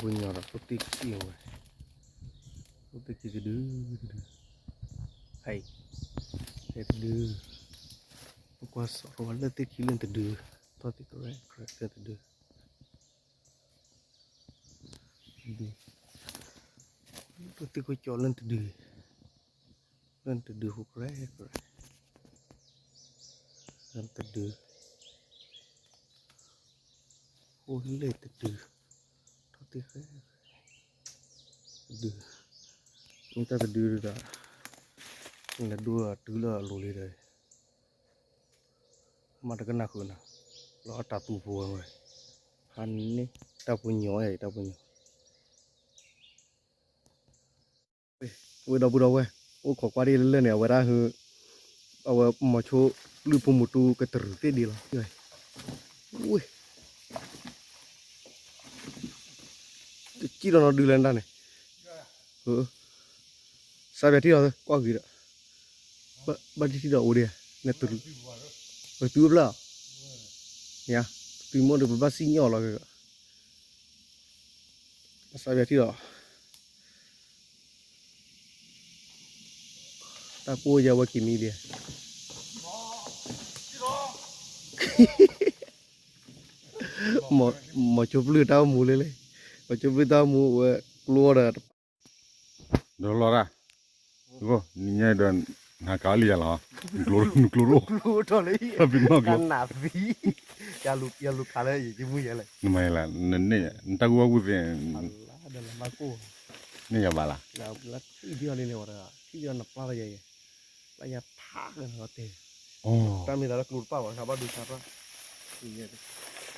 ပှၤကညီဒီး အိၣ်သ့ၣ်ခံဝဲ, အိၣ်သ့ၣ်ခံတဒု, တဒု, ဟဲ, ဟဲတဒု, ပကွၢ်စီၤဝဲလၢသ့ၣ်ခံလၢတဒု, ထီၣ်သ့ၣ်ကရဲကရဲလၢတဒု, တဒု, အိၣ်သ့ၣ်ခိၣ်ကၠီလၢတဒု, လၢတဒုဟူကရဲကရဲ, လၢတဒု အိၣ်လၢတဒု, ထီၣ်သ့ၣ်ဃဲ, တဒု, မ့ၢ်တၢ်တဒုဒီး, နဒိၣ်တုၤလၢအလိၤလံဒီး, မ့ၢ်တကနၣ်ဃုာ်နၤ, လီၤအတၢ်သူဖိဝဲ, ဟးန့ၢ်တၢ်ပညိၣ်အံၤ တၢ်ပညိၣ် ဝဲဒီပုၢ်ဒီဝဲၢ်, အိၣ်ခိးကွၢ်ဒ်လၢလၢၢ်န့ၣ် အဝဲဒၣ်ဟ, အဝဲမီၤဆိပျုၢ်ဖိမုၢ်တူကတရူးသ့ၣ်ဒံးလီၤ, ဝ့ၢ်, တစံၣ်ဒီးနီၤဒုးလၢနတၢ်န့ၣ်, စးပၠးထံၣ်ဒီးကွၢ်ဂ့ၤဒီး, ဘၣ်တထံၣ်ဒီးအိၣ်ဒံး, နသုအဖျၢၣ်, သုမိၢ်ဒီးပဘၣ်စံၣ်ညီၣ်လီၤ, စးပၠးထံၣ်ဒီး တၢ်ကိၢ်ယၤဝဲက့ၤမံဒံး, မီၤဆိပျုၢ်တၢ်အိၣ်မူလၢလဲၣ်, မီၤဆိပျုၢ်တၢ်အိၣ်မူဝဲကျိဒီး, ဒီးလီၤတၢ်, နညါဒီး, နဟးကးလံယၤလီၤ, နကျိ, နကျိအိၣ်, နမၤယလၢ, နမၤယလၢ, နတၢ်ကူၣ်ဘၣ်ကူၣ်သ့, န့ၣ်ယၤဘၣ်လၢ, ပှၤခးကျိလၢဝဲက့ၤနၢ်ခိၣ် ယထံၣ်ယၤနပျၢ်လၢယဲ, ဘၣ်ခးကျိလၢဝဲက့ၤနၢ်ခိၣ်န့ၣ် ယထံၣ်ဘၣ်ယတၢ်မူၤ ယထံၣ်ဘၣ်ခဲနၤ, တၢ်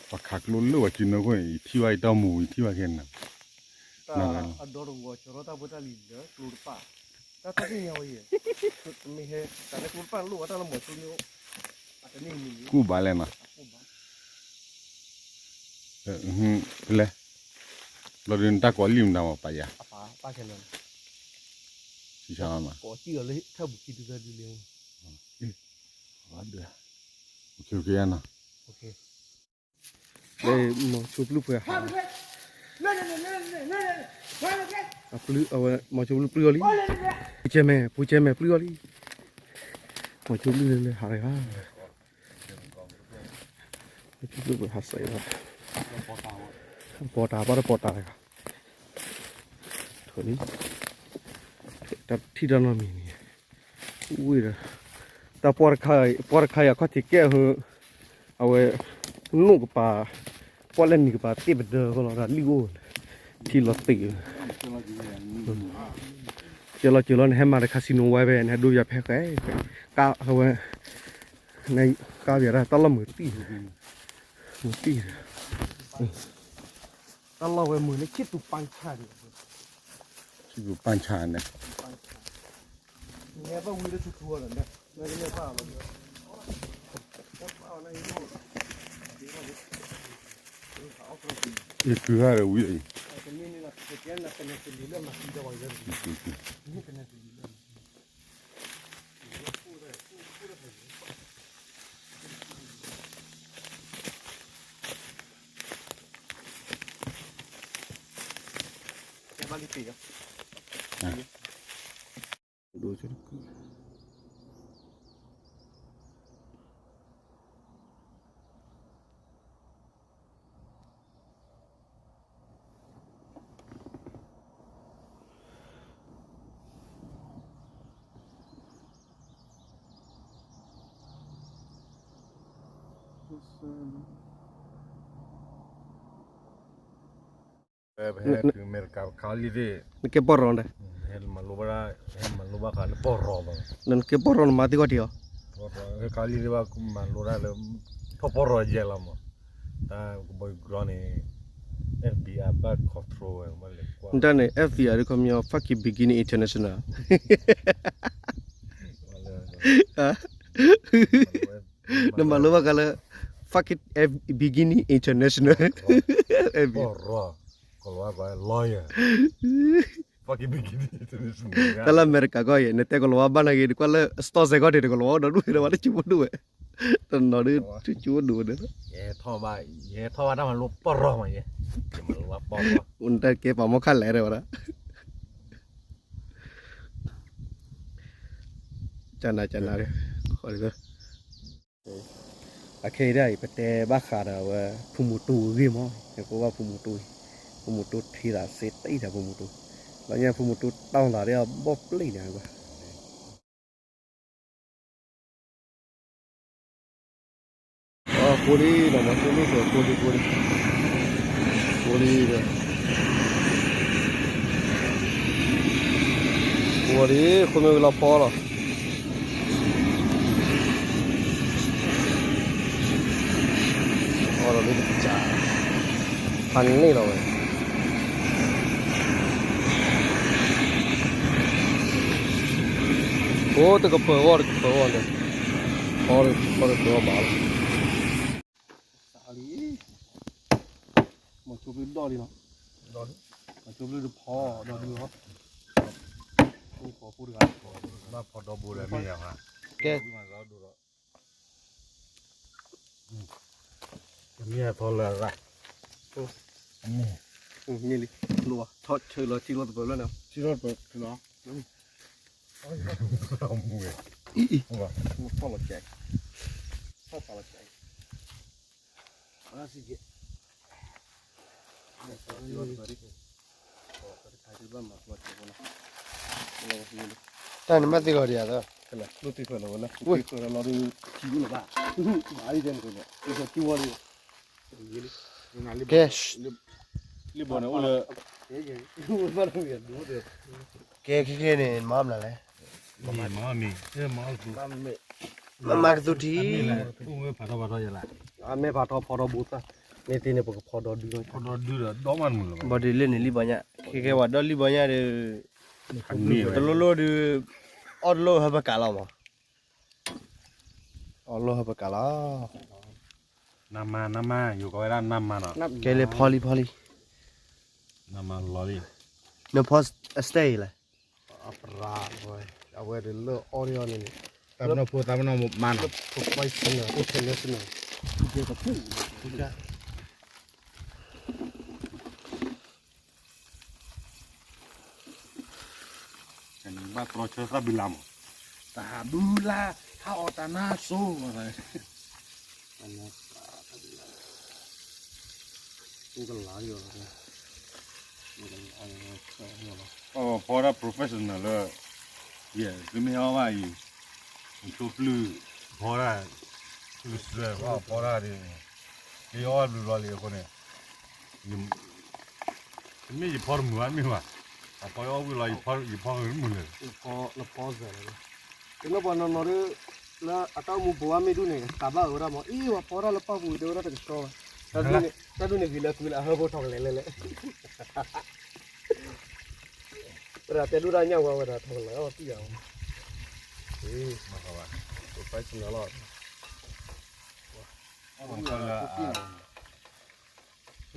အဒီတဝီၤကၠီထီၣ်တၢ်ဖိတၢ်လံၤလၢကျိတပၣ်, တၢ်တၢ်သ့ၣ်ညါဝဲယဲ, မ့ၢ်ဟဲ, တၢ်လၢကျိတပၣ်လိၣ်ဝဲတၢ်လၢမီၤဆိန့ၣ်, အတန့ၢ်မံၤန့ၣ်, လဲၣ်, ဘျီဒုးနတၢ်ကိးလံမတၤမးပာ်ယၤ, ပာ်ခဲလၢာ်, ကိးစံၣ်လီၤလၢထၢၣ်ပူၤခံဒုသၢဒုလံ, လၢမီၤဆိပျုၢ်ပှဲၤဟး, အပျုၢ်အဝဲ မီၤဆိပျုၢ်ပျုၢ်အီၤလံ, ပူၤကဲမဲာ် ပူၤကဲမဲာ်ပျုၢ်အီၤလံ, မီၤဆိပျုၢ်လၢလၢဟးတဂၤ, မီၤဆိပျုၢ်ပှဲၤဟးစဲးလီၤ, ပီၤတၢ်ဘၣ်တပီၤတၢ်တဂၤ, လံ, တၢ်ထံၣ်တၢ်နီတမံၤန့ၣ်, ဝ့ၢ်ဒီး, တၢ်ပှၢ်တခါ, ပှၢ်တခါအံၤအခီၣ်ထံးကဲအဟၢ, အဝဲ, နိၣ်ကပၤ, ပှၢ်လဲၣ်နံၤကပၤသ့ၣ်ပဒၢဃီလီၤ တၢ်လံၣ်အိၣ်, ထံလီၤသ့း, ကၢလီၤကၢလီၤ နဟဲမၤတခါစံနိဝဲဖဲ နဟဲဒိယၤဖဲဃဲ, ကါဝဲ, ကါပယၤတၢ်လီၢ်မုာ်သံ, မုာ်သံ, တၢ်လီၢ်ဝဲမုာ်န့ၣ် ဆံၣ်သူပၢ်ဆၣ်န့ၣ်, ဆံၣ်သူပၢ်ဆၣ်န့ၣ်, ယကုၤဂၤဒီးဝံၤအံၤ, ပဟဲတုၤအမဲရကၤခးလံသ့ၣ်, နကဲပီၢ်ရီဒီး, ဟဲမၤလိဘၣ်, ဟဲမၤလိဘၣ်ဃးလၢပီၢ်ရီဘၣ်, နကဲပီၢ်ရီနမၤသ့ၣ်ခီၣ်ထံးအီၤ, ခးလံသ့ၣ်ဘၣ်မၤလိတၢ်လၢ, ထီၣ်ပီၢ်ရီယဲၢ်လီၤမး, တၢ်ကဘီယူၤကရီန့ၣ်, FBI ဘၣ် control ဝဲ, နတၢ်န့ၣ် FBI ဒ်ခီပညီ fucking beginning international နမၤလိဘၣ်ဃးလၢ, fucking beginning international, ပီၢ်ရီ, ကလၤဝါ lawyer, fucking beginning international တၢ်လၢအမဲရကၤကီၢ်အံၤ နတဲကလၤဝါဘၣ်နာ်က့ၤ နကွၢ်လၢ store စဲးကီၢ်ဒံး တကလၤဝါအိၣ်ဒီးဒူၣ်ဝဲဒီး ဘၣ်တစူးဖိဒူၣ်ဝဲ, တနီၤဒုး ဆူၣ်ကၠိဒိၣ်ဒီး ယဟဲထီၣ်ဘၣ် ယဟဲထီၣ်ဘၣ်တၢ်မၤလိပီၢ်ရီမးယဲ ယမၤလိဘၣ်ပီၢ်ရီ အိၣ်နတၢ်ကဲပာ်မီၣ်ခါလဲၣ်တဲဝဲဒၣ် ကနၤကနၤ ဃီဒီး အခဲအံၤဒၣ်အံၤ ပတဲဘၣ်ဃးဒီးဝဲ ဖုမူတူအဂ့ၢ်မး ယကိးဘၣ်ဖုမူတူအံၤ ဖုမူတူထံသးစ့တအံၤဒီးဖုမူတူ လီၤညါဖုမူတူတၢ်သးဒ်အဘီၣ်ပျံၤန့ၣ်ဘၣ် အဃိလံဒီး မၤဆိမ့ၢ်က့ၤဃိလံဃိလံ ဃိလံဒီး ဃိလံ ဃိမ့ၢ်ဝံၤလီၤဖီလီၤ အီဒီးလၢတကစၢ် ဖးန့ၢ်လီၤဝဲ အိၣ်တကပၤဂီၢ်တကပၤဂီၢ်န့ၣ် ဖီတကပၤဂီၢ်ဘၣ်လီၤ စးလံ မၤဆိဘျုးဒီၣ်လံနီၤ မၤဆိဘျုးတဖီဒီဒုလီၤ ဖီဖိတဂၤ ဘၣ်ဖီဒီဘိဒီးမ့ၢ်ယၤ ကဲ မ့ၢ်အထီလၢအသး မ့ၢ်လံ လိၣ်ဘၣ် ထီၣ်ဆၢလီၤထံလိၣ်သပၢၤလၢန့ၣ် ထံလိၣ်သပၢၤလီၤ အံၤအံၤ ထီၣ်လီၤကဲ ထီၣ်ပာ်လီၤကဲ တၢ်န့ၣ်မ့ၢ်သ့ဂီၤဒံးဧါသၢ ကဲ လံဘီန့ၣ်အိၣ်လၢ ကဲ ခဲခဲန့ၣ် မၤမနုၤလဲၣ် မၤကသူထံ မ့ၢ်ဖးထီဖီဒီဘိသၣ် မ့ၢ်သ့န့ၣ် ပကဖီဒီဒု ဘီဒုးလၢန့ၣ်လံဘီညါ ခဲခဲဝဲဒီးလံဘီညါဒီး တလိၣ်လိၣ်ဒုး အီၣ်တလိၣ်ဟဲပကးလီၤမး အီၣ်တလိၣ်ဟဲပကးလီၤ နမါ နမါ ယိၤကီးဝဲဒၣ်နမါနီၤ ကဲလံဖီလံဖီလံ နမါလီၤလံ နဖီအစတဲအံၤလဲၣ် အပရၤဝဲ အဝဲဒၣ်လၢအီၣ်ဒ်အီၤန့ၣ်န့ၣ် တၢ်ပနီၣ်ဖိသၣ်ပနီၣ်မါနီၤ professional international ဘၣ်တြီဆၢသၣ်ဘုလါမး တၢ်ဘုလါ ဟးအီၣ်တၢ်နါစိၤ ကလါယီၤ ဖီဒၣ် professional လၢ ယဲ သုမ့ၢ်ဟဲအီၣ်ဘၣ်အံၤ ဆိပျုၢ် ဖီဒၣ် သူစဲ ဖီဒၣ်ဒ်န့ၣ် ယအီၣ်ဘၣ်ဘျုးဘျီလံအဃိန့ၣ် တမ့ၢ်ယဖီတမုာ်ဘၣ်မ့ၢ်ဘၣ် အဖီအီၣ်ဝံၤလီၤ ယဖီဂ့ၤမုာ်လဲၣ် နဖီစဲးလီၤ တနီၤပှၤနီၤနီၤဒ် လၢအတၢ်အိၣ်မူပူၤဘၣ်မ့ၢ်ဒ်န့ၣ် တၢ်ဘၣ်အၢဝဲဒၣ်မး အံၤဝဲဖီတၢ်လၢပၢ်ပူၤတဲဝဲဒၣ်တကဆှီဘၣ် တၢ်ဒ်န့ၣ်ဂ့ၤလၢသုလၢ အဟၢဖိထီၣ်ကလဲာ်လဲၣ်လဲၣ် ဝဲဒၣ်တဲဒိၣ်တၢ်ညၣ်ဝဲဝဲဒၣ်ထီၣ်ကလဲာ်အီၣ်တံၢ်ယၤဝဲ professional လီ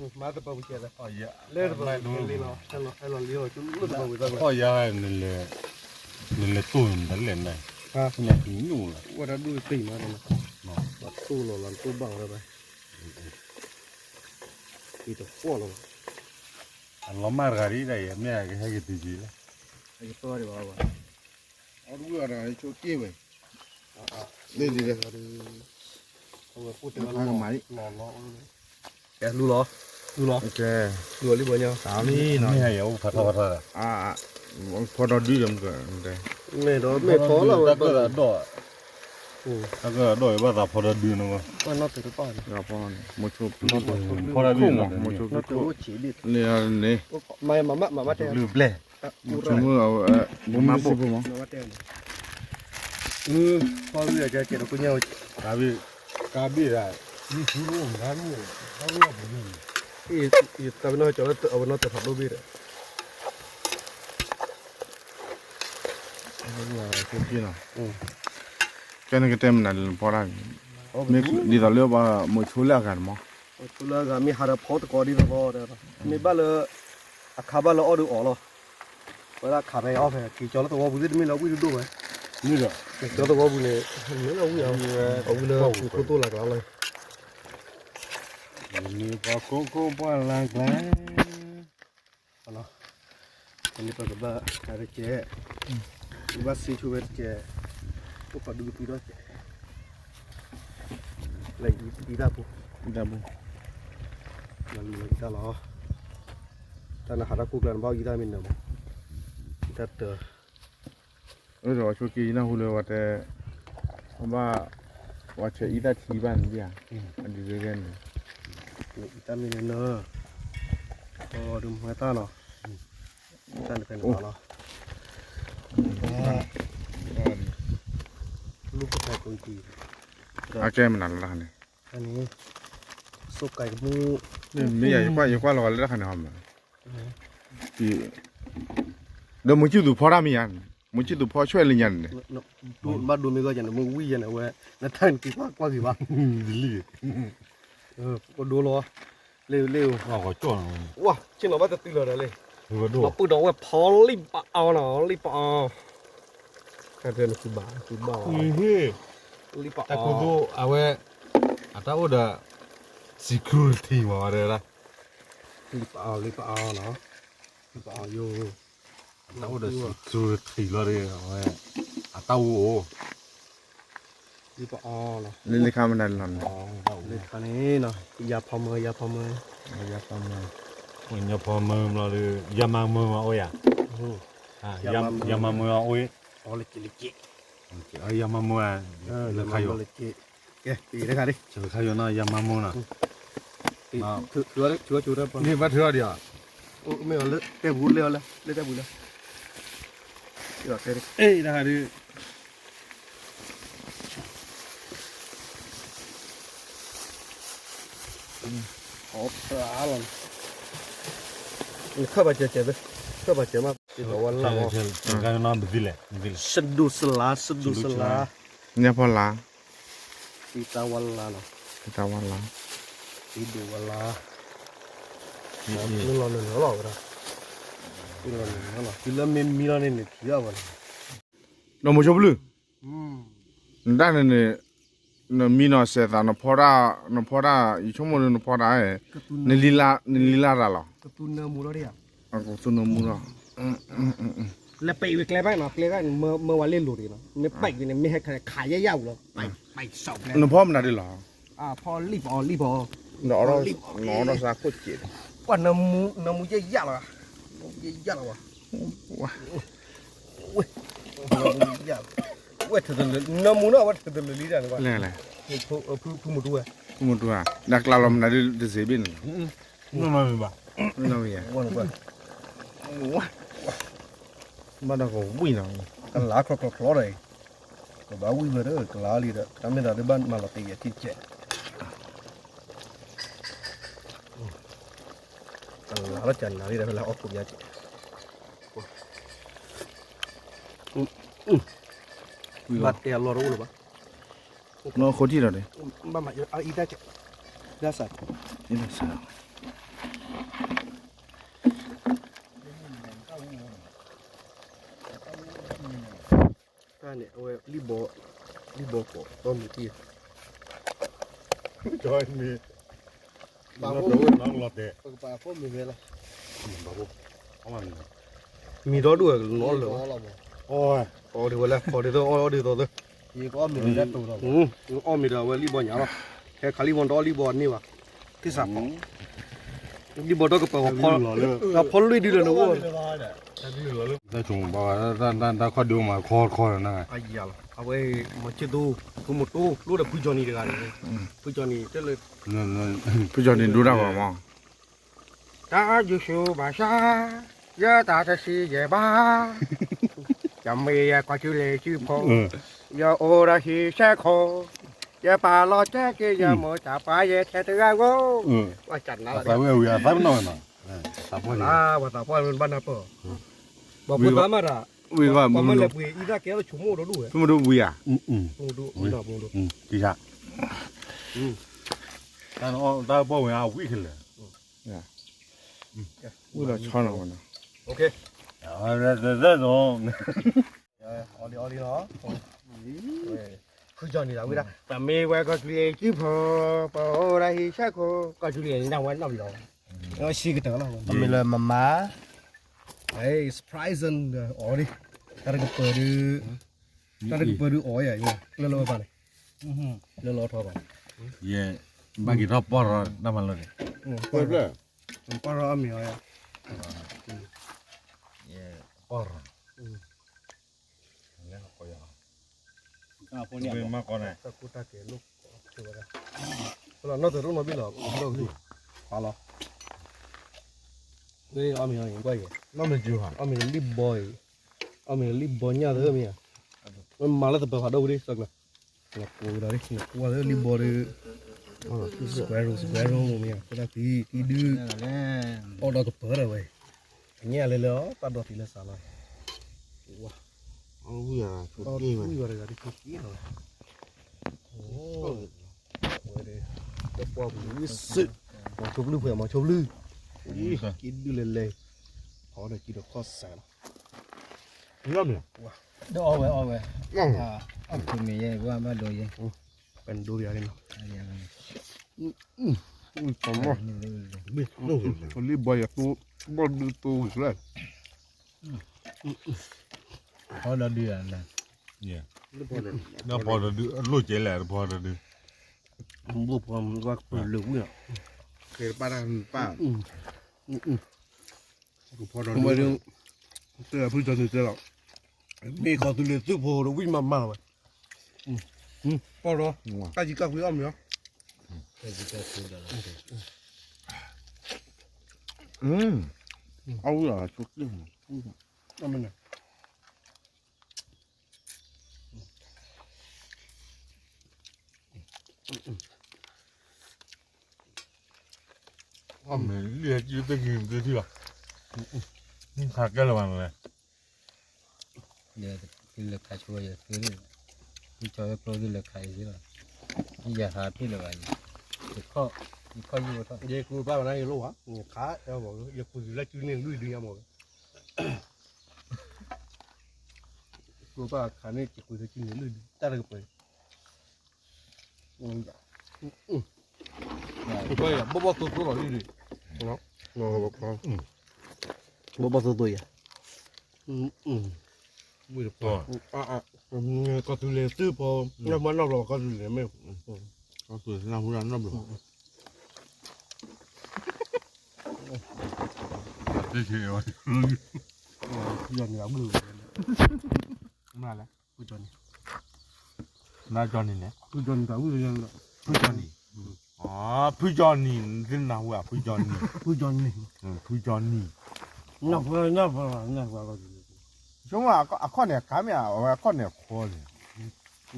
ၤ မၤသပှၢ်ပူၤကဲသး လဲၤသပှၢ်ပူၤလံလီၤ ဟဲလီၤလံလီၤ ကၠိလၢသပှၢ်ပူၤသး နလဲၤတိၢ်နတလဲၣ်န့ၣ် နကညိၣ်လီၤ ဝဲဒၣ်ဒိၣ်တသ့မး တိၢ်လီၤလီၤ တိၢ်ဘၣ်ဝဲဒၣ်ဘၣ် က့ၤတကွီၢ်လီၤ အလီၤမၢ်တဂၤဒ်ဒၣ်အံၤ မ့ၢ်အကဟဲက့ၤတုၤက့ၤလဲၣ် အကတီၢ်ဒံးဘၣ်ဘၣ် အီၣ်တဝံၣ်အီၤတဂၤဆိက့ၢ်ဝဲ လ့ၣ်ဒ်လဲၣ် အဝဲဖိတဲလီၤလီၤလီၤ ကဲလူလီၤ လူလီၤ လူလီၤလံဘီညါ မ့ၢ်ဟဲယအိၣ်ဖးထီဖးထီဒီး ဖီဒီဒုဒီး မ့ၢ်ဒီးမ့ၢ်ဖီလီၤဝဲ တၢ်ကၢၣ်ဒီး တၢ်ကၢၣ်ဒီးဘၣ်သးဖီဒီဒုနီၤ ဘၣ်နီၢ်တၢ်တပၣ် ဖီဒီဒု မ့ၢ်အိၣ်ဆ့ဒ် လ့ၣ်န့ၣ် မၤမၤမၤမၤတဲ ဘျုးဘျဲၣ် မ့ၢ်အိၣ်ဆ့ဖိမး ဖီဝံၤအကဲကဲဒီးကညါ ကဘ့ၣ် ကဘ့ၣ်ဒၣ် ယတၢ်ပနီၣ်ကၠီလၢအဝဲနီၢ်တၢ်ဖးဒိၣ်ဘ့ၣ်ဒီး ကဲနကတဲမနုၤလဲၣ်ဖီတၢ် ဒ်သိးလၢပှၤမိၤဆိလၢအဂၤတမး မိၤဆိလၢအဂၤမ့ၢ်ဟးဒီးဖီတကိးဒ်သိးဒီး မ့ၢ်ဘၣ်လၢ အခါဘၣ်လၢအီၣ်ဒုးအီၣ်လီၤ ဝဲဒၣ်ခးဖဲအီၣ်ဖဲ က့ၤကၠီလၢသဝီပူၤသ့ၣ်တမ့ၢ်လၢဝံၣ်ဒိၣ်ဒိၣ်ဝဲ မ့ၢ်ဒီး ကၠီသဝီပူၤန့ၣ် မ့ၢ်လၢဝံၣ်အီၤ အဝံၣ်လၢပှၤကိၢ်သိၣ်လၢ်ကျါလီၤ. ယမ့ၢ်ပှၤကိၢ်ကိၢ်ပှၢ်လၢ်ကျါ တနံၤပကဘၣ်တကဲး, ပကဘၣ်စ့ဆိဝဲတကဲး, အိၣ်ခိးဒုကသံထီၣ်ကဲး, လၢအံသၣ်ပူၤ, အံသၣ်ပူၤ, လၢအံသၣ်လီၤ, တၢ်နဟးထီၣ်ခိၣ်ကျါန့ၣ် ဘၣ်အံသၣ်မ့ၢ်နၢၤမး, အံသၣ်တၢၤ အၢဒီးဆိက့ယနၢ်ဟူလၢဝဲတဲ, ဘၣ်, ဝဲဆဲးအံသၣ်ထံဘၣ်န့ၣ်ဧါ, အဒုးဂ့ၤဂ့ၤန့ၣ်, အံသၣ်မ့ၢ်နၢၤ, အီၤဒုးမွဲတၢ်နီၤ, တၢ်န့ၣ်ဖဲန့ၣ်လီၤ, လူကဖဲကိးကံ, အကဲမနုၤလၢတၢ်န့ၣ်, တၢ်န့ၣ်, စိကမူ, မ့ၢ်ယကွၢ်လီၤဂာ်လၢတၢ်ခါန့ၣ်ဟီမး, ဒီးမုၢ်ကၠံၣ်သူးဖီတၢ်မ့ၢ်ယါ, မုၢ်ကၠံၣ်သူးဖီဆွဲၣ်လၢညါန့ၣ်, ဘၣ်ဒိမ့ၢ်ဂီၢ်ယါန့ၣ် မ့ၢ်ဝံၣ်ယါန့ၣ် အဝဲ နတၢ်နက့ၤကွၢ်ကွၢ်ဂ့ၤဘၣ်, လံ, ပဒိလီၤ, လ့ၣ်လ့ၣ်, ဝါ, ဆ့ၣ်နီၤဘၣ်တတုၤလီၤဒီးလံ, ပပုၢ်ဒီးဝဲဖီလံၣ်ပအီနီၤ လံၣ်ပအီ, တၢ်တဲနကူဘၣ်ကူဘၣ်, လံၣ်ပအီ, အဝဲ, အတၢ်အိၣ်ဒီး, security မးဝဲဒၣ်, လံၣ်ပအီ လံၣ်ပအီနီၤ, လံၣ်ပအီယိ တၢ်အိၣ်ဒီး security လီၤဒီး အဝဲ, အတၢ်အိၣ်အိၣ်, လံၣ်ပအီ, လံၣ်ခါမနုၤလီၤန့ၣ်, လံၣ်ခါန့ၣ်, ယၤဖီမၢ ယၤဖီမၢ, ယၤဖီမၢ, ယၤဖီမၢမးဒီး ယၤမၤမၢမးအိၣ်ယၤ, ယၤမၤမၢအအိၣ်, အီလၢက့ၤလၢက့ၤ, ယၤမၤမၢ, လၢခါယိ, ကဲ, လၢခါယိနီၤ ယၤမၤမၢနီၤ, ဘၣ်ထုးအီၤဒံး, မ့ၢ်အီၤလၢတဲပူၤလဲၤအီၤလၢ, လၢတဲပူၤလၢ, အဲ, အီၣ်ဖျါလီၤ, ခၢၣ်ဘၣ်စၢၤစၢၤ, ခၢၣ်ဘၣ်စၢၤမး, စဒိၣ်စလါ, စဒိၣ်စလါ, ညၣ်ဖီလာ်, သံတၢ်ဝါလါနီၤ, သံတၢ်ဝါလါ, သံဒိၣ်ဝါလါ, လီၤနုာ်လီၤဝဲဒၣ်, လီၤနုာ်လီၤ, တုၤလၢမ့ၢ်မံလီၤန့ၣ်န့ၣ်ထံၣ်အီၤဝဲလီၤ, ဒီးမိၤဆိဖလူ, နတၢ်န့ၣ်န့ၣ်, နမံနီၤစဲးသး နဖီတၢ်, နဖီတၢ် ယဆိကမိၣ်လၢနဖီတၢ်, နလံလၢ်တၢ်လီၤ, ကသူနၢမူလီၤ, လၢပှဲၤဝဲကျဲဘၣ်နီၤ ကျဲဘၣ်န့ၣ် မၢဝဲလ့ၣ်လိၤဒံးနီၤ မ့ၢ်ပှဲၤန့ၣ် မ့ၢ်ဟဲခးယဲၢ်ယဲၢ်ဝံၤလီၤ, ပှဲၤပှဲၤစးကျဲ, နဖီမနုၤဒ်လီၤ, ဖီလံၣ်ပအီလံၣ်ပအီ, နအီၣ်ဒီးစးခိၣ်စဲး, ပှၤနၢမူယဲၢ်ယဲၢ်လီၤ, ယဲၢ်ယဲၢ်လီၤဝဲ ဝဲ, ဝဲထုးတလၢာ် နၢမူနီၤ ဝဲထုးတလၢာ်လံတၢ်န့ၣ်, ဖုမူတူဝဲ, ဖုမူတူဝဲ, နကျါလီၤမနုၤဒ်တစ့ဘ့ၣ်န့ၣ်, မ့ၢ်ဘၣ်, ဘၣ်ဒီးကဝံၣ်နီၤ, ကလါချီချီချီဒီး, ကဘၣ်ဝံၣ်ဝဲဒီး ကလါလံဒီး တၢ်မ့ၢ်သးဒ်ဘၣ်မၤလီၤတံၢ်ယဲၢ်ထံၣ်ကဲး, ကလါလီၤကနၤလံဒီး ဖဲလၢအီၣ်ခိးညါကဲး ဘၣ်တဲအလီၢ်တအိၣ်လၢၤဘၣ်, နီၢ်ခိထံၣ်ဒီးန့ၣ်, ဘၣ်မၤအံသၣ်ကဲး, ဒၣ်စး, အံသၣ်စး, တၢ်န့ၣ် အဝဲလံၣ်ဘီ, လံၣ်ဘီကိး တီမုၢ်တံၢ်, ကၠီမ့ၢ်, ပကပာ်ဖှိၣ်မ့ၢ်ဝဲလီၤ, မံၤဒီဒူၣ်ဝဲကနီၤလၢာ်, အီဒ်ဝဲလၢ ခီဒ်သိးအီဒ်သိးသၢ, အီၣ်မ့ၤဒီးအဝဲလံၣ်ဘီညါလီၤ, ဟဲခးလံၣ်ဘီတအီၣ်လံၣ်ဘီန့ၢ်ဘၣ်, သ့ၣ်စးဖီ, လံၣ်ဘီဒီကပၤ, ဖီလွံၢ်ဒုလၢနအိၣ် တၢ်ခီဒိမးခီခီလီၤ, အဝဲမၤဆ့ၣ်သိ, ဖုမူတူ, လိၣ်ဒီးဖုကၠီနံၤတဂၤန့ၣ်, ဖုကၠီနံၤ, ဖုကၠီနံၤဒိၣ်တၢ်ဂီၤမး, တၢ်ယိၤဆူဘၣ်ဆၣ်, ယတၢ်တဆံယဲၢ်ဘၣ်, ယမ့ၢ်ယဲၢ်ကွၢ်ဆူလဲၤဆူဖိ, ယအိၣ်ဒီးဟံၣ်ဆဲးခိၣ်, ယပာ်လီၤကဲက့ၤယမိၢ်တၢ်ပှၤယဲၢ်ထဲတဂၤဧိၤ, ဝဲကနၣ်လီၤ, ဝဲဝံၤအသးပနီၣ်နီၤ, ပှၤသးပှၢ်ဘၣ်နၢ်ပၢၢ်, ပှၤဖိသၣ်မးတၢ်, ပှၤမၢလဲၤပှ့ၤအံသၣ်ကဲလၢဆိကမိၣ်ဒီဒူၣ်ဝဲ, ဖိမုၣ်ဒိၣ်ဝံၤဧါ, ဖိမုၣ်ဒိၣ်, တၢ်ပီၣ်ဝဲအဝံၣ်ခဲလၢာ်, ဝံၣ်လီၤဆီနီၤဝဲနီၤ, လၢလၢလီၤ အီလံအီလံလီၤ, ဖုကၠီနံၤလီၤဝံဒၣ်, ပမ့ၢ်ဝဲကီၢ်သူလ့ၤစုဖိ, ပအိၣ်ဒၣ်ဟံၣ်ဆၣ်ခိၣ်, ကီၢ်သူလ့ၤန့ၣ်ဒၣ်ဝဲနီၣ်ဘျီ, အဝဲဆံကတၢၢ်လီၤ, မ့ၢ်လၢမမါ, surprise, အီလံ, တၢ်တကပၤဒုး, တၢ်တကပၤဒုးအီယၤ, လၢလီၤဝဲဘၣ်န့ၣ်, လၢလီၤထီဘၣ်, ယဘၣ်က့ၤထီၣ်ပီၢ်ရီတၢ်မၤလိန့ၣ်, ပီၢ်ရီအီၣ်မ့ၤအီယၤ, ပီၢ်ရီ မ့ၢ်မၤကီန့ၣ်, တၢ်ကူတၢ်ကဲၤလိာ်, နီၢ်တရူၢ်နီၢ်ဘ့ၣ်လီၤ, လီၤ, မ့ၢ်အီၣ်မ့ၤအီယၤ, အီၣ်မ့ၤလံဘီအံၤ, အီၣ်မ့ၤလံဘီညၣ်သၢမ့ၢ်ဧါ, မ့ၢ်မၤလၢသပၢၤဖးဒိၣ်ဝံၤဒ်သိးကျၢၤ, နကိးဝံၤဒီး, နကွၢ်လၢလံဘီဒီး, square root, square root မ့ၢ်ဧါ, ခိၣ်တၢ်သံ, သံဒု, အီၣ်ဒီးသပၢၤဒီးဝဲ, အညၣ်လဲၤလၢအီၤ, တၢ်ဒီသံလၢစးလီၤ, ဝံၤတဂၤတက့ၢ်လီၤဝဲ, ဝဲဒီး, တပှၢ်ပူၤဝံၤစ့ၢ်, မၤဆိဘျုၢ်ဖဲမၤဆိဘျုၢ်, ကံဒုလဲၤလဲၤ, ဖီဒီးကံဒီးခီၣ်စးလီၤ, ဒီးအီၣ်ဝဲအီၣ်ဝဲ, အီၣ်ဖုမ့ၤယဲ ပှၤဘၣ်ဒိယဲ, ပဒိယၤန့ၣ်, လံဘီယၤတိ, ဘီဒုတိဝံၤစလဲၣ်, ဖီဒီးဒု, ဖီဒီးဒု, အလိၣ်ကဲလဲၣ် တဖီဒီးဒု, ဘိၣ်ဖီမုၢ်ကပၤလၢာ်ဝံၤလီၤ, ဃဲတပၢ်တၢ်ပၢ်, ဖီဒီးဒု, တဲဖုကၠီနံၤတဲလီၤ, မ့ၢ်ကီၢ်သူလ့ၤသုးဖိဒီးဝံၣ်မးမးလီၤဝဲ, ပီၢ်ဒီး, တၢ်ယံၤကၢ်ကွံအီၣ်မ့ၤအီၤ, အဝံၤလီၤ, အီၣ်မ့ၤလံၢ်ကံတကံၤသ့ၣ်ထံၣ်လီၤ, ခးကဲလၢၤဘၣ်နလဲၣ်, သုလဲၤခးဆိယဲသု, သုကၠီဝဲကျိသုလဲၤခးအံၤသ့လီၤ, ယဟးဖ့ၣ်လၢၤဘၣ်, ယခီၣ်, ယခီၣ်ယိၣ်ထီၣ်, ယကူပၢ်ဝဲနၤယလိၣ်ဘၣ်, ခး, ယကူသုလၢကၠူန့ၢ်လွံၢ်ဒုညါမ့ၢ်, ကျိဘၣ်ခးန့ၢ်က့ၤကွံာ်လၢကၠူန့ၢ်လွံၢ်ဒု, တၢ်တကပၤ, ဘီဘီသိသိလီၤလံဒု, ဘီဘီသိသိယၤ, ဝံၤတပၤ, ကီၢ်သူလ့ၤသုးဖိ, မ့ၢ်မၤနီၢ်ဘျီကီၢ်သူလ့ၤမ့ၢ်, ကီၢ်သူလ့ၤနၢ်ဟူတၢ်နီၢ်ဘျီ, ယၤန့ၣ်အဘျုး, မ့ၢ်လဲၣ်, ဖုကၠီနံၤ, နကၠီနံၤန့ၣ်, ဖုကၠီနံၤ, ဖုကၠီနံၤ, ဖုကၠီနံၤ, နသ့ၣ်နၢ်ဟူဧါ ဖုကၠီနံၤ, ဖုကၠီနံၤ, ဖုကၠီနံၤ, ဆိကမိၣ်အခီၣ်န့ၣ် အခါမ့ၢ်ဧါ အဝဲအခီၣ်န့ၣ်အခွီန့ၣ်,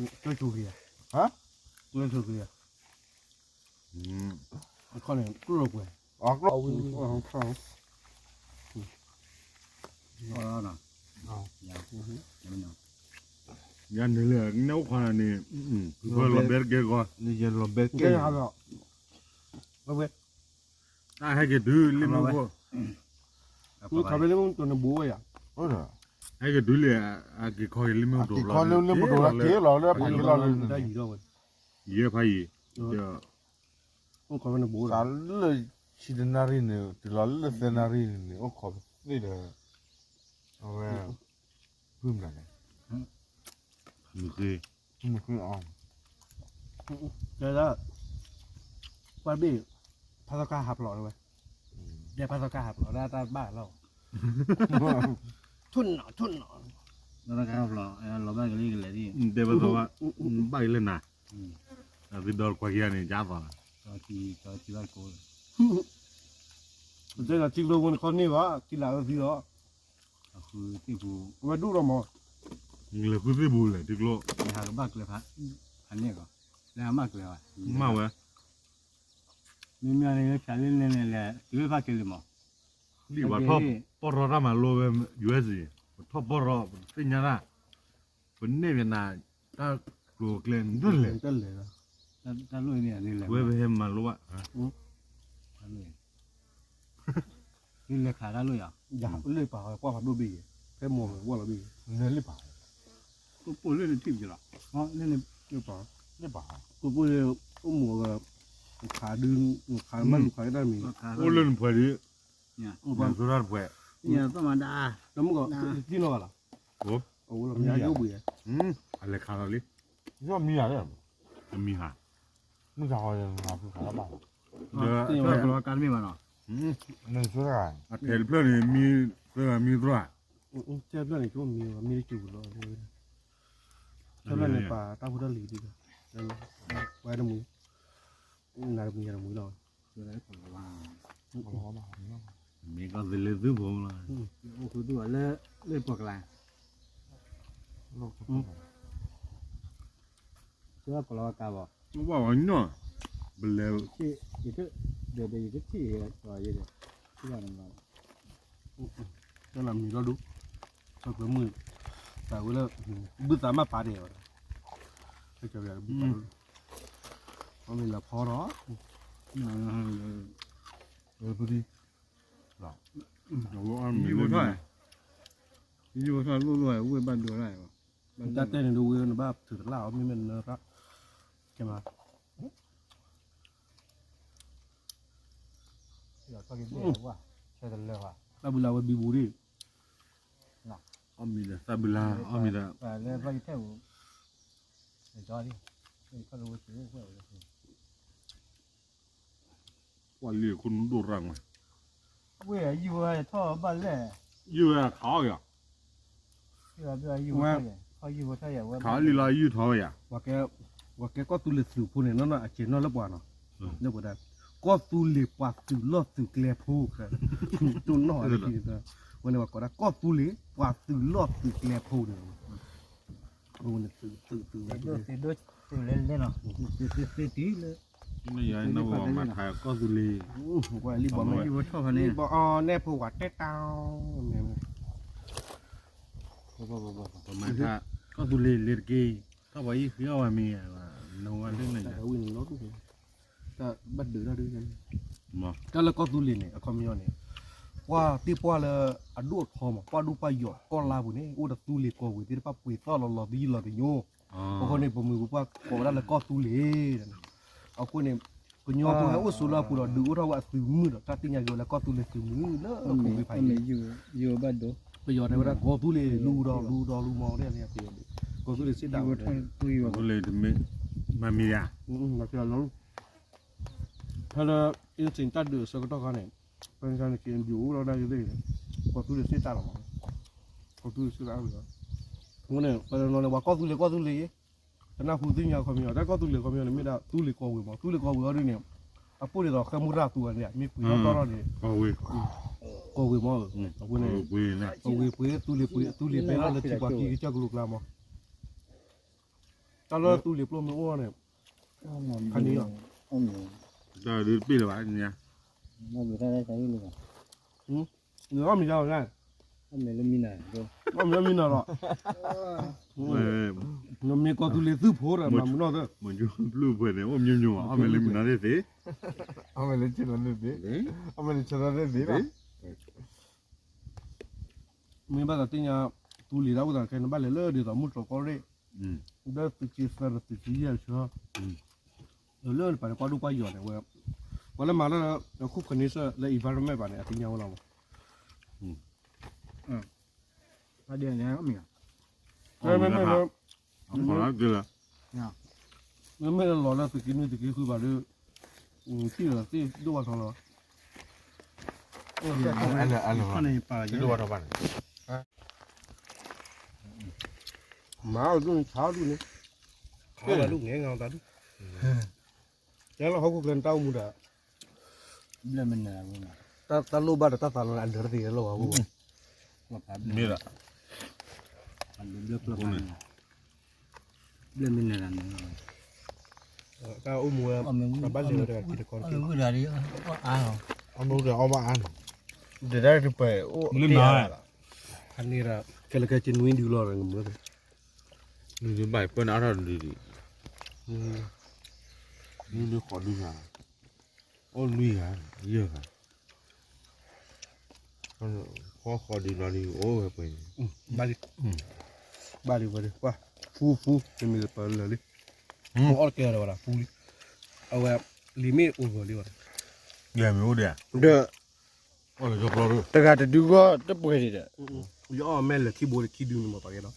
အခီၣ်န့ၣ်ကျိၣ်ကွဲၤ, ယၤန့ၣ်လၢန့ၣ်အိၣ်ခိးနၤန့ၣ်, လီၤဘဲတကဲကီ, လီၤဘဲတကဲ, တၢ်ဟဲက့ၤတုၤလံမ့ၢ်အိၣ်ခိး, ခီဖျိလၢမ့ၢ်တိၢ်န့ၣ်ဘိဝဲယၤ, ဟဲက့ၤတုၤလံ, အက့ၤခီက့ၤလံမ့ၢ်အိၣ်တိၢ်လီၤ, လံမ့ၢ်အိၣ်တိၢ်လီၤ, က့ၤလီၤလၢပှၤက့ၤလီၤလၢန့ၣ်, ယဲဖးယံၤ, အိၣ်ခိးဝဲန့ၣ်ဘိ, စးလၢဆံတနၣ်ရံၣ်န့ၣ် တုၤလီၤလၢသၢနၣ်ရံၣ်န့ၣ် အိၣ်ခိးသ့ၣ်ဒီး, အဝဲ, ဖုမနုၤလဲၣ်, မုၢ်ဃ့, မုၢ်ဃ့အီၤ, တဲဒၣ်, ကွၢ်ဘ့ၣ်, ဖးသီခါဟးဖျိးဝဲ, တဲဖးသီခါဟးဖျိးဒၣ်တၢ်ဘၣ်လီၤ, ထိၣ်နီၣ်ထိၣ်နီၣ်, ဖးသီခါဟးဖျိး, လီၤဘၣ်ကလံကလဲၤဒ်, တဲဖးသီခါ, ဘၣ်ကလံနၤ, သုဒီးတခွဲးခံဂၤန့ၣ် ကၢ်သီလီၤ, တဲလီၤထံကျိဖိန့ၣ်ခီန့ၢ်ဘၣ် ထံလာ်ဝဲသံလီၤ, ဝဲဒူၣ်လီၤမး, လဲၤဃုသ့ၣ်ပူၤလဲၣ် ထံကျိ, ဟးကဘၣ်ကျဲဖး, ဖးန့ၣ်ကီး, လဲၤမၤကျဲဘၣ်, မၤဝဲ, မ့မ့ၢ်န့ၣ် ဖျါလၢန့ၣ်လဲၣ် တုၤဖးက့ၤလံမး, လံဘၣ်ထီၣ်ပီၢ်ရီတၢ်မၤလိဝဲ ယူအ့စ့, ပထီၣ်ပီၢ်ရီ ပသ့ၣ်ညါတၢ်, ပန့ၢ်ဝဲနၤ, တၢ်ကျိၤကျဲန့ၣ်လဲၣ်, တၢ်လိၣ်န့ၣ်, ဝဲပဟဲမၤလိဘၣ်, လဲၤခးတၢ်လိၣ်ယၤ, လၢပာ်ကွၢ်ဖးဒိၣ်ဘ့ၣ်ယဲ, ဖဲမိၢ်ဝဲလီၤဘ့ၣ်ယဲ, လၢပာ်, ပိၢ်ပိၢ်လၢနထံၣ်ပကလီၤ, လၢန, ပိၢ်ပိၢ်လၢ အိၣ်မူအဂၤ, ခးဒု, ခးမၤလူၤခးကတၢ်မံၤ, အိၣ်လၢနပှဲၤဒု, နသူရၣ်တပှဲၤ, သီၣ်မၤဒါ, နမ့ၢ်ကီး, သံနီၢ်ဂၤလီၤ, အဝဲလီၤမ့ၢ်ယိၣ်ဘှံး, အလဲၤခးလီၤလံ, ယီၢ်မံၤဂၤလဲၣ်, တမံၤဟါ, မုၢ်ဆါဃီ, ကလီကါတမ့ၢ်ဘၣ်နီၤ, အထဲတဖျၢၣ်န့ၣ်, သၢဂၤမံသရၣ်, ထဲတဖျၢၣ်န့ၣ် ကမံ, မံတစူၤလီၤ, ထဲတဖျၢၣ်န့ၣ် ပှၤတၢ်ဖိတၢ်လံၤဒ်, ဝဲတမံၤ, နၤတမံၤယၤတမံၤလီၤ, မ့ၢ်ကီၢ်သူလ့ၤသုးဖိလီၤ, အိၣ်ဃုသူၣ်အီၤလၢ, လၢပှၤကလါ, ကလီကါဘၣ်, ဝၣ်ဝဲနီၤ, ပလဲၤ, ဒီးယကထံၣ်, တၢ်နမံၤလီၤဒိၣ်, သးကွဲမုၣ်, သးဝဲလၢ, ဘုသးမၤပာ်ဒဲး, ဘုသး, အမ့ၢ်လၢဖီထီၣ်, ပဒံ, ယိထီၣ်, ယိထီၣ်လိၣ်လိၣ်ဝဲဘၣ်ဒိဒၣ်, တၢ်တဲန့ၣ်ဒိဝဲနဘၣ်ထုးတလၢ်အီၤ မ့မ့ၢ်နရၣ်, ကဲမး, တၢ်ဘုလၢဝဲဘံဘူဒံး, အီၣ်မံၤဒီးသၣ်ဘုလၢ, အီၣ်မံၤဒီး, ပှၤလၢပှၤယထဲပူၤ, ကွၢ်လံခိၣ်နူာ်ဒိၣ်ရၣ်မး, ဝဲယုၢ်ဝဲထီၣ်ဘၣ်လဲၣ်, ယုၢ်ဝဲခးအီၣ်ယၤ, ခးအီၣ်လံလီၤယုၢ်ထီၣ်ဝဲယၤ, ပှၤကဲကီၢ်သူလ့ၤသုးဖိန့ၣ် နီၢ်နီၢ်အစဲးနီၣ်လၢပှၤနီၤ, လၢပှၤဒၣ်, ကီၢ်သူလ့ၤပှၤသုးလီၢ်သုးကျဲဖိ, တိၢ်နီၣ်အီၤ, ဝဲန့ၣ်ပှၤကိးဒၣ်ကီၢ်သူလ့ၤပှၤသုးလီၢ်သုးကျဲဖိန့ၣ်, အဝဲန့ၣ်သုးသုးသုးလၢ, သုးလဲၣ်လဲၣ်နီၤ, သုးသုးသုးတံၢ်လၢ, မ့ၢ်ယၤနဝဲမၤခးကီၢ်သူလ့ၤ, ပှၤလံဘီမ့ၢ်ယုၢ်ဝဲထီၣ်ဖဲန့ၣ်, ဘီအီၤနဲၣ်ဖိဝဲတဲတၢ်, ပမၤခးကီၢ်သူလ့ၤလ့ၤတက့ၢ်, ထီၣ်ပှၤယုၢ်ဃံအီၣ်ဝဲမ့ၢ်, နဝဲလၢနယၤ, တၢ်ဘၣ်ဒုးတၢ်ဒုး, တၢ်လၢကီၢ်သူလ့ၤန့ၣ် အခီပညီန့ၣ်, ပှၤသ့ၣ်ပှၢ်လၢအဒိၣ်အထီမး ပှၤဒိၣ်ပှၤယီၤကီၢ်လါပူၤန့ၣ် အိၣ်ဒီးသူလ့ၤကီၢ်ဝ့ၤသ့ၣ်တဖၣ်ပှ့ၤသီၣ်လီၤလီၤသယုၢ်လီၤသညိ, အဃိန့ၣ် ပမုၢ်ပပှၢ်ကိးဝဲဒၣ်လၢကီၢ်သူလ့ၤ, အဃိန့ၣ်, ကညီဖိဟဲအိၣ်ဆိးလၢအပူၤဒီး ဒုးအိၣ်ထီၣ်ဝဲအသုးမုၢ်ဒီး တၢ်သ့ၣ်ညါက့ၤဝဲလၢကီၢ်သူလ့ၤသုးမုၢ်လၢအပူၤဖဲဖဲန့ၣ်, ပယီၤတဲဝဲဒၣ်ကီၢ်သူလ့ၤလူဒီးလူဒီးလူမီၤဒ်န့ၣ်, ကီၢ်သူလ့ၤစ့ၢ်ဒၣ်ဝဲ, ကီၢ်သူလ့ၤ, ဖဲလၢ အ့စ့ၣ်တၢ်ဒုးအဆၢကတီၢ်ခါန့ၣ်, ပန့ၣ် က့ၤဒုးအိၣ်လီၤဒၣ်ကသ့ၣ်, ကီၢ်သူလ့ၤစ့ၢ်တၢ်လီၤမး, ကီၢ်သူလ့ၤစ့ၢ်တၢ်လီၤ, အဃိန့ၣ် ပှၤတနီၤန့ၣ် ပှၤကီၢ်သူလ့ၤကီၢ်သူလ့ၤ, တနၢ်ဟူသ့ၣ်ညါခီပညီ တၢ်ကီၢ်သူလ့ၤခီပညီန့ၣ် မ့ၢ်ဒၣ်သူလ့ၤကီၢ်ဝ့ၤမး သူလ့ၤကီၢ်ဝ့ၤအီၤဒ်န့ၣ်, အပိၢ်ဒ်သိးဃဲမူတၢ်သူအီၤန့ၣ် မ့ၢ်ပှ့ၤထီၣ်တီၢ်ထီၣ်န့ၣ်, ကီၢ်ဝ့ၤမး, အဃိန့ၣ်, ကီၢ်ဝ့ၤပှ့ၤ သူလ့ၤပှ့ၤ သူလ့ၤပဲထီၣ်လၢထံပှၤကံကစၢၢ်ကလိကျါမး, တၢ်လၢသူလ့ၤပျိမ့ၢ်အိၣ်န့ၣ်, ဖးန့ၣ်လီၤ, တၢ်ဒုးတပ့ၢ်လၢၤဘၣ်, နအီၣ်မ့ၤတၢ်လီၤ, အီၣ်မ့ၤလၢမံနၤလီၤ, နမ့ၢ်ကီၢ်သူလ့ၤသုးဖိဒီး မၤမုာ်နီၢ်သၢ, မ့ၢ်ပျုၢ်ပှဲၤန့ၣ် အိၣ်မ့ၢ်မ့ၢ်ဘၣ် အီၣ်မ့ၤလၢမံနၤသ့ၣ်သ့, အီၣ်မ့ၤလၢဆၢနၤသ့ၣ်သ့, အီၣ်မ့ၤလၢဆၢနၤသ့ၣ်သ့လီၤ, မ့ၢ်ဘၣ်သးသ့ၣ်ညါ, သူလ့ၤတၢ်အိၣ်သးခဲ နဘၣ်လဲၤလၢဒ်သိးမုၢ်တြီၤကီၢ်ရ့ၣ်, လၢသုးက့သၢဒီးသုးက့ယဲၢ်တဆၢ, လၢနပာ်န့ၣ် ပှၤဒိၣ်ပှၤယီၤန့ၣ်ဝဲ, ပှၤလၢမၤတၢ်လၢ ခုၣ်ခန့ဆၢၣ်လၢ environment ဘၣ်န့ၣ် အသ့ၣ်ညါဝဲလီၤမး, မ့မ့ၢ်လီၤလၢသုးက့နွံသုးက့ဃုဘၣ်ဒီး, ထံၣ်လီၤသ့ၣ်ဒိၣ်ဝါထီလီၤ, သ့ၣ်ဒိၣ်ဝါထီဘၣ်န့ၣ်, မၤအီၤဒူၣ်န့ၣ် ဆါအီၤဒူၣ်န့ၣ်, ဆါအီၤဒူၣ်န့ၣ်, ကဲလီၤဟီၣ်ခိၣ်ချၢနတၢ်အိၣ်မူဒီး, တၢ်လိၣ်ဘၣ်ဒီးတၢ်သးလီၤန့ၣ် အဒၢးတသ့လၢၤဘၣ်, မ့ၢ်ဒီး, တၢ်အိၣ်မူဝဲ, ဘၣ်လဲၤဝဲတဂၤခံတခီတက့ၢ်, အီၣ်မ့ၢ်ဝံၤဒီးအီၣ်ဘၣ်အါနီၤ, ဒဲဒၣ်တပှဲၤအိၣ်လၢနၤ, ဖဲန့ၣ်ဒီး ခဲလၢာ်ခဲဆ့နွံဒုလီၤ, နမ့ၢ်, နဘၣ်ပၢနၤအါထီၣ်ဒုဒံး, နုၤဃီဒုဂၤ, အိၣ်နွံဂၤ, ယဲၢ်ဂၤ, ဃီဃီဒုလီၤဒု အိၣ်ဝဲပှဲၤ, ဘၣ်လံ, ဘၣ်လံဝဲဒု, ကွၢ် ဖူဖူ မ့မ့ၢ်ပလၢာ်လံ, အီၣ်တကဲအီၤဒီးဝဲဒၣ်ဖူလံ, အဝဲ လံာ်မ့ၣ်အိၣ်ဂၢၢ်လံဝဲဒၣ်, ယဲၢ်မ့ၢ်အိၣ်ဒံးဧါ, ဒီး အီၣ်လၢကၠီဖျီဒိၣ်, တဂၤတဒုဂီၢ်တပှဲၤဒံးဒီး, ယအီၣ်မဲာ်လၢခံဘိန့ၣ်ခံဒုန့ၣ်မ့ၢ်ပှၤကဲလီ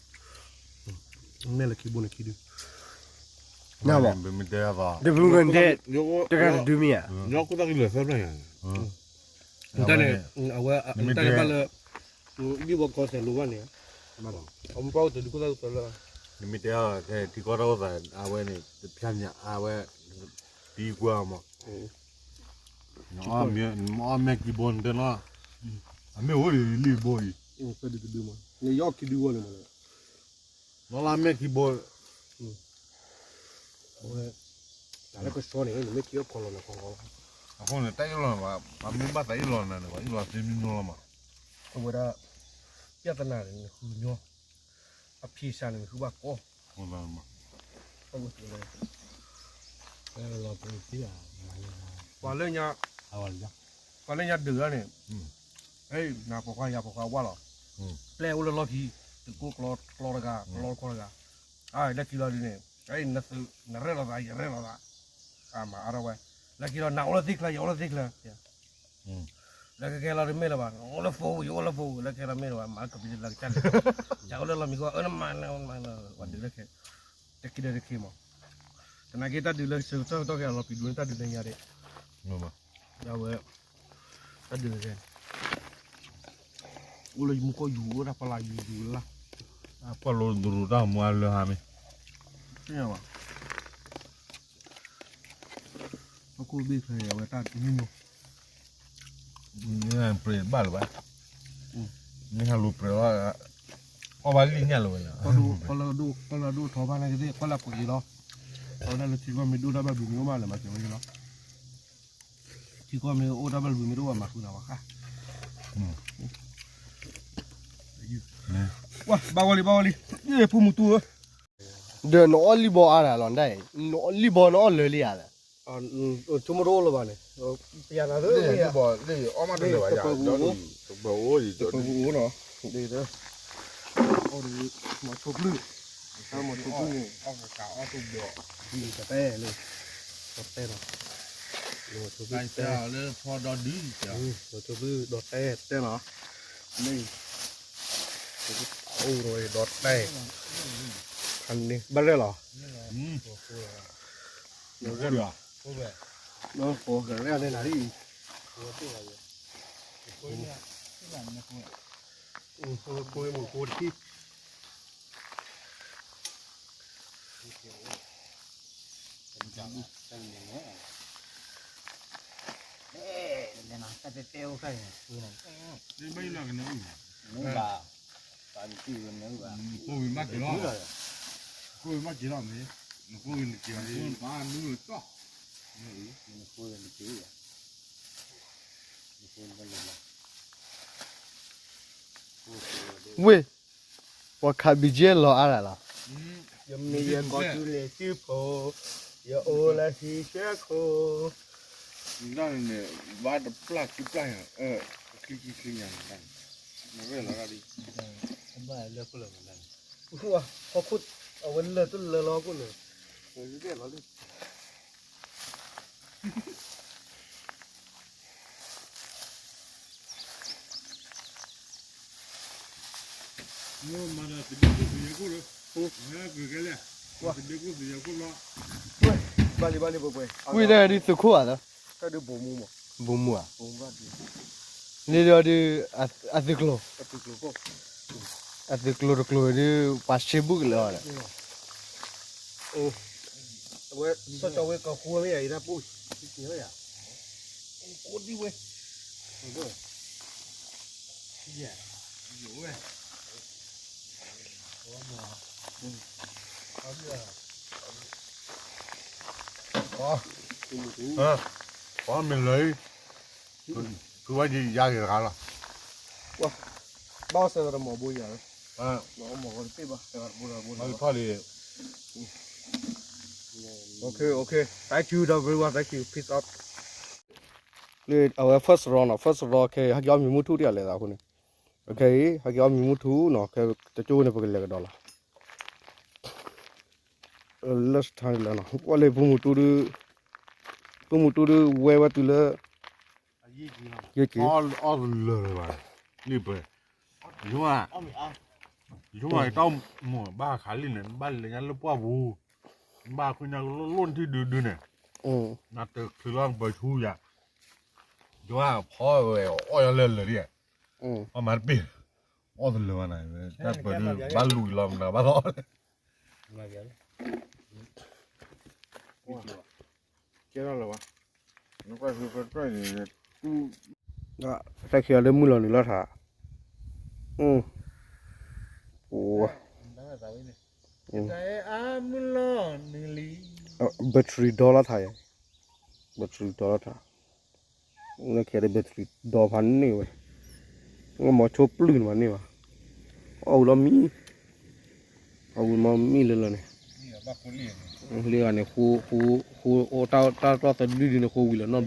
ၤ, မဲာ်လၢခံဘိန့ၣ်ခံဒု, နဘၣ်, ပမ့ၢ်တဲအသး, တပူၤကဒဲး, တဂၤတဒုမ့ၢ်ဧါ, ယီၢ်ခိၣ်သၣ်ကလၢာ်သၢဖျၢၣ်ညါ, တၢ်န့ၣ်, အဝဲ, တၢ်န့ၣ်ဘၣ်လၢ, ဒ်ဘီကီစဲးလိဘၣ်န့ၣ်, အမ့ၢ်ပှၤအိၣ်တဒုခိၣ်သၣ်ကလၢာ်, နမ့ၢ်တဲအီၤ ထံကီၢ်တၢ်အိၣ်သး အဝဲန့ၣ် တဖျါညါ အဝဲ, သံကွၢ်မး, နအီၣ်မဲာ်ခံဘိနတဲနီၤ, အမ့ၢ်အိၣ်ဒံးလံဘိအံၤ, နယီၢ်ခံဒုဝဲန့ၣ်မး, နီၢ်လၢမဲာ်ခံဘိ, အဝဲ, တၢ်လၢကဆှီန့ၣ် နမ့ၢ်က့ၤအီၣ်ကီၤလီၤန့ၣ်ကီၤကီၤလီၤ, အဃိန့ၣ် တၢ်အ့ၣ်လိာ်န့ၣ်ဘၣ် ပှၤမ့ၢ်ဘၣ်သးအ့ၣ်လိာ်နၤန့ၣ် ပှၤအ့ၣ်လိာ်သ့မံမီၢ်လီၤမး, အဝဲဒၣ်, ပြဿနာန့ၣ် နဃုညီ, အဖြေရှာန့ၣ် နဃုဘၣ်ကီ, ပှၤလၢညါ, ပှၤလၢညါဒုးလီၤန့ၣ်, နပိာ်ခွါယၤပိာ်ခွါဝါလီၤ, ပျဲၢ်အိၣ်လၢလီၢ်ခံ, တကိးကျီတဂၤ ကျီတခီတဂၤ, လၢခံလီၤဒုးန့ၣ်, နသုးနရဲၣ်လိာ်သး ယရဲၣ်လိာ်သး, မၤအါထီၣ်ဝဲ, လၢခံလီၤ နအိၣ်လၢသ့ၣ်ချၢ ယအိၣ်လၢသ့ၣ်ချၢ လၢကကဲလီၤတမ့ၢ်လၢၤဘၣ်, အိၣ်လၢဖိ ယအိၣ်လၢဖိ လၢကဲလီၤမ့ၢ်လၢၤဘၣ်, မၤကပံၤလၢကစၢ်လၢ, ယအိၣ်လၢလီၢ်မံၤကီၢ် အၢ နမၤလၢ ပှၤဒုးလၢခဲ, တခံဒီးတခံမး, သနာ်က့တၢ်ဒုးလၢဆၢကတီၢ်ကတီၢ်ခဲအလီၤပံၤဒိၣ်န့ၣ် တၢ်ဒုးလၢညါဒဲး, အဝဲ, တၢ်ဒုးလၢခဲ, အိၣ်လၢယမူကီၢ်ယူၤ အိၣ်တၢ်ဖီလာ်ယူၤယူၤလၢ်, ကွၢ်လိဒိၣ်တၢ်မူအလၢဟါမ့ၢ်, သ့ၣ်ညါဘၣ် ဟီၣ်ခိၣ်ဘ့ၣ်ချၢအံၤ အဝဲတၢ်တမံၤမံၤ, မ့ၢ်ပြဲးဘၣ်လၢၤဘၣ်, မ့ၢ်ဟးလိၤပြဲးလီၤ, အီၣ်ဘၣ်လံညၣ်လၢၤဝဲလၢ, ကီၢ်လၢဒိၣ်ထီဘၣ်န့ၣ်ကသ့ၣ် ကီၢ်လၢပှဲၤအံၤလီၤ, အဝဲဒၣ်လၢထံကီၢ်မ့ၢ်ဒိၣ်တၢ်ဘၣ်ဘျုးမ့ၢ်အိၣ်ဘၣ်လၢမၤစၢၤဝဲလီၤ, ထံကီၢ်မ့ၢ်အိၣ်တၢ်ဘၣ်ဘျုးမ့ၢ်တအိၣ်ဘၣ်မၤဃုာ်ဒီးပှၤဃၣ်, ဝဲ ဘၣ်ဝဲလံ ဘၣ်ဝဲလံ, ဖိမုၣ်တူၢ်ဧၢ, ဒီးနအီၣ်လံၣ်ဘီအါတၢ်လီၤ နဒၣ်အံၤ, နအီၣ်လံၣ်ဘီနအီၣ်လၢာ်လံဧါလဲၣ်, ဆိကမိၣ်တအိၣ်လၢၤဘၣ်န့ၣ်, ပယၤနၤသ့ၣ်, တပၢၤပူၤအိၣ်, တပၢၤပူၤအိၣ်နီၤ, ဒ်သိး, အီၣ်ဒ်, မၤဆိဖျုၢ်, မၤဆိဖျုၢ်န့ၣ်, ဒ်တတဲလၢ, တတဲလီၤ, မၤဆိဖျုၢ်တဲ, မၤဆိဖျုၢ်ဒီးတဲတဲလီၤ, မ့ၢ်, အိၣ်ဒီးတဲ, ဖးန့ၣ် ဘၣ်ရဲၣ်လီၤ, နၢ်ဟူကရဲၣ်န့ၣ်နၤလံ, ဖိမုၣ်ဖိတထံၣ်, ဝ့ၢ်, ပှၤခးဘံၣ်ကဲလီၤအါဒၣ်လီၤ, ယမ့ၢ်ယဲကီၢ်သူလ့ၤစုဖိ, ယအိၣ်လၢဟံၣ်ကဲခိၣ်, ဒ်န့ၣ် ဘၣ်တပျၢ်ခံပျၢ်ညါ, ခံခံခံညါ, နရဲၣ်လီၤဒၣ်လံ, ဘၣ်လၢခိၣ်လၢာ်မၤဒၣ်န့ၣ်, ဟီၣ်ခိၣ်, အဝဲလၢာ်တလၢာ်လီၤခိၣ်လၢာ်, လၢာ်လီၤလၢ ဘၣ်လံဘၣ်လံပှဲၤပှဲၤ, ဝံၤလၢဒ်သုးခိၣ်ဧါ, တၢ်ဒုးဘိးမူမး, ဘိးမူဧါ, န့ၣ်ဒီးဒုး, အသုးကျိၤ, အသုးကျိၤတကျိၤဒုး ပှၤရှဲဘူးကလၢာ်အီၤဒီး, အဝဲ, စီၤကၠီဝဲကီၢ်ဃိမ့ၢ်ယၤအံၤတၢ်ပူၤ, ယၤ, ကိးဒံဝဲ, ယၤ, ယၤဝဲ, ပှၤမ့ၢ်လၢ, သုဝဲယၤဂ့ၤတဂၤလီၤ, ဘၣ်ဆၢတမီၤဘိယၤလီၤ, မီၤတပ့ၢ်ဘၣ်, ဘၣ်ထီၣ်လံ, okay, okay, thank you everyone, thank you, peace out. လၢအဝဲ first round နီၤ, first round ခဲအံၤ ဟဲက့ၤအီၣ်မံၤမုၢ်ထူၣ်တၢ်လဲၤသးအဃိန့ၣ်, ခဲအံၤ ဟဲက့ၤအီၣ်မံၤမုၢ်ထူၣ်နီၤ, ခဲတကၠိန့ၣ် ပကလဲၤကဒီးလီၤ. လၢစထါန့ၣ်လီၤနီၤ, ကွၢ်လၢဖိမုၣ်တူဒီး, ဖိမုၣ်တူဒီးဝဲဝဲတုၤလၢ, ယက့ၤ, အီၣ်တလၢာ်ဘၣ်, န့ၣ်ပှဲၤ, ယဆိကမိၣ်, ယဆိကမိၣ်တၢ်အိၣ်မူဘၣ်ခးလံန့ၣ် ဘၣ်လဲၤညါလၢပှၢ်ပူၤ, ဘၣ်ဃုညါကလိၣ်လိၣ်နထံၣ်ဒုဒုန့ၣ်, နတချုးလီၤပၢၤဆူယၤ, ယဖီဝဲအီၣ်ယီၤလၢလၢာ်ဒ်, အီၣ်မၤတပ့ၢ်, အီၣ်တလၢာ်ဘၣ်နၤ, တၢ်ပၢၤဒုးဘၣ်လူၤလီၤမနုၤဘၣ်လီၤ ကဲထီၣ်လၢၤဘၣ်, တၢ်ခံဂၤလၢမုၢ်လီၤနုာ်လီၤထး, အိၣ်, အိၣ်, battery ဒီလီၤထး, battery ဒီလီၤထး, နခဲဒီး battery ဒီဖးန့ၢ်ဝဲ, မ့ၢ်ဆိပျုၢ်န့ၣ်မးန့ၢ်ဘၣ်, အီၣ်ဝံၤလီၤမံ, အီၣ်ဝံၤမ့ၢ်မံလၢလၢန့ၣ်, လံဂၤန့ၣ်, ဃိ, ဃိ, တၢ်တီၢ်သဒုဒုန့ၣ် ဃိဝံၤလီၤနီတဘျီလီၤ,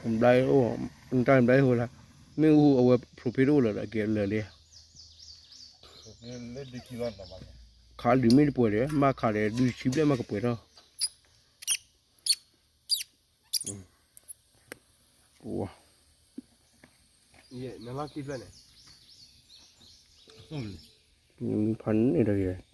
ဘျါအိၣ်, တၢ်ဘျါအိၣ်လၢ, မ့ၣ်အူအဝဲ propane တအိၣ်လၢၤဒီး ကဲလၢာ်လံ, ခးဒုးမ့ၢ်တပှဲၤဒီး မ့ၢ်ခးဒီးဒုးဆံဘျဲၣ်မ့ၢ်ကပှဲၤထီၣ် ဖးန့ၣ်တဂ့ၤ,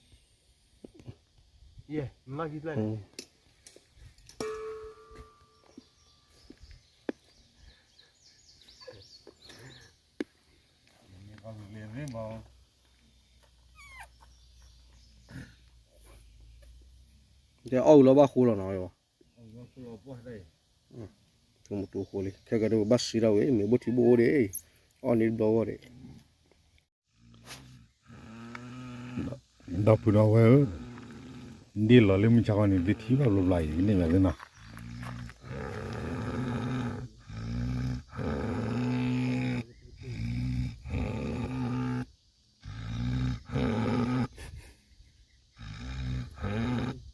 တဲအီၣ်ဝံၤလီၤဘၣ်ဃိလီၤနီၤ, မတူဃိလံ ခဲကဒိးဘၣ်စံးထီၣ်ဝဲ မ့ၢ်ဘိၣ်ထံဘိၣ်အိၣ်ဒံး, အီၣ်န့ၢ်တဘျီဂီၢ်ဒံး, ဒီပုၢ်ဒီဝဲၢ်ဧၢ, ဒ်လီၤလၢမုၢ်ဆါခီန့ၣ် သုထံၣ်ဘၣ်ဘျီဘျီအံၤ ကန့ၢ်မးသ့နီၤ မုၢ်ဆဲးလီၤတီတီကိၢ်သး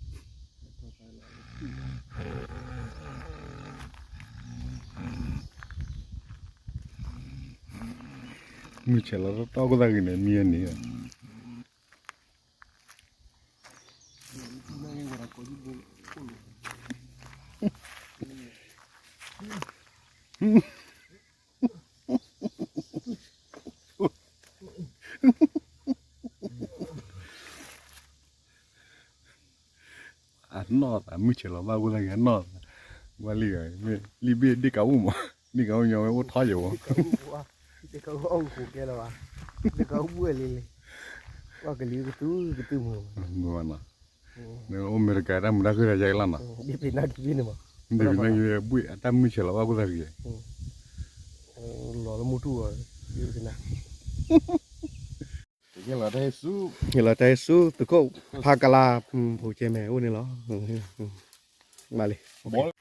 ဂ့ၤန့ၣ် မံအန့ၣ်, အနီၢ်သး မုၢ်ဆဲးလီၤဘၣ်ကိၢ်သးဂ့ၤ အနီၢ်သး, ဝဲလံ, လံဘ့ၣ်ဒ့ၣ်ကးအိၣ်မး, ဒ့ၣ်ကးအိၣ်ညီဝဲအိၣ်ထီယိာ်ဝဲ, ဒ့ၣ်ကးအိၣ်အူဃိကဲလၢၤဘၣ်, ဒ့ၣ်ကးအိၣ်ဘှဲၣ်လံလံ, ပှၤကလံၤကတုၤကတုၤမး, မ့ၢ်အိၣ်အမဲရကၤတၢ်မုာ်တၢ်ခုၣ်တၢ်ယါအံၤလီၤနီၤ, ဒ့ၣ်ဖံးနၢ်ကံဘ့ၣ်န့ၣ်မး, ဒ့ၣ်ဖံးနၢ်ကံဘ့ၣ် အတၢ်မုၢ်ဆဲးလီၤဘၣ်ကိၢ်သးဂ့ၤ, လီၤလၢမူထူၣ်အီၤ, ဒ့ၣ်ဖံးနၢ် ယလီၤတၢ်ဟဲဆူ သုးခိၣ်ဖးကလၤ ဖိကဲမဲာ်အိၣ်န့ၣ်လီၤ, မၤလံ